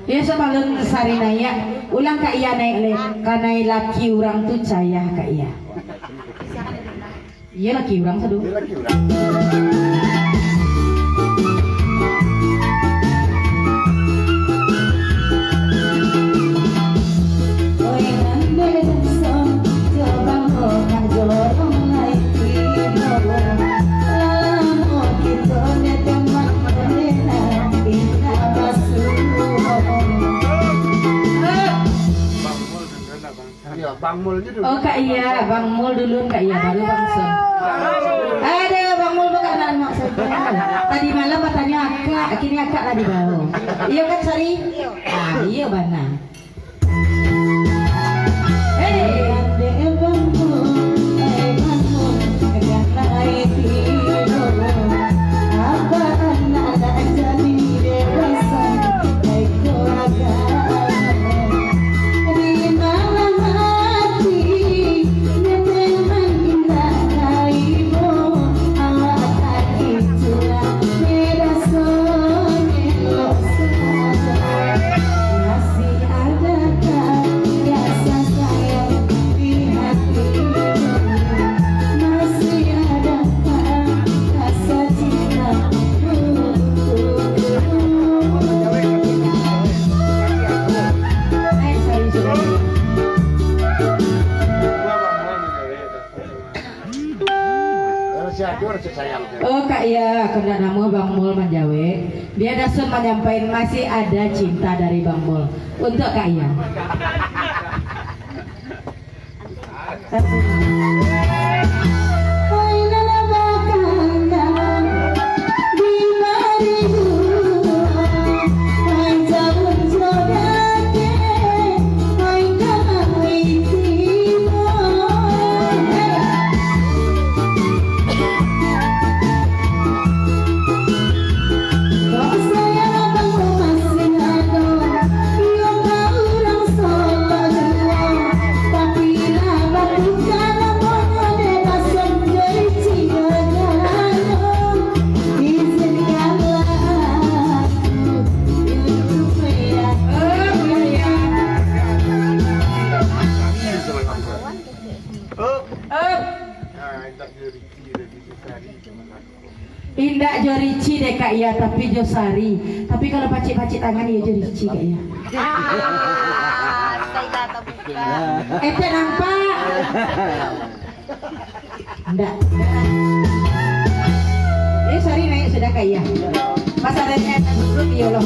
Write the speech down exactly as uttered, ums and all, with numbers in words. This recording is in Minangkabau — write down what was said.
Iyo, sabalun Sari naiak, ulang Kak Ia naiak lai, kanai laki urang tu cayah Kak Ia. Iyo, laki urang sado. Bang Mul ni dulu. Oh, Kak Ia, Bang Mul dulu, Kak Ia, baru Bang Son. Aduh, Bang Mul bukan anak saja. Tadi malam batanyo akak, kini akak lah dibawa. Iyo kan, Sari? Ah, iyo bana. Hei. Oh, Kak Ia, kandak namuah Bang Mul manjawek. Bia Dasun manyampaian masih ada cinta dari Bang Mul untuk Kak Ia. Indak jo Richie deh, Kak Ia, tapi jo Sari. Tapi kalau pacik-pacik tangan, iyo jo Richie, Kak Ia. Ah, saya tak buka. Ente nampak? Ndak. Eh, Sari naiak sudah, Kak Ia. Pas adanya anak duduk, iyo lo.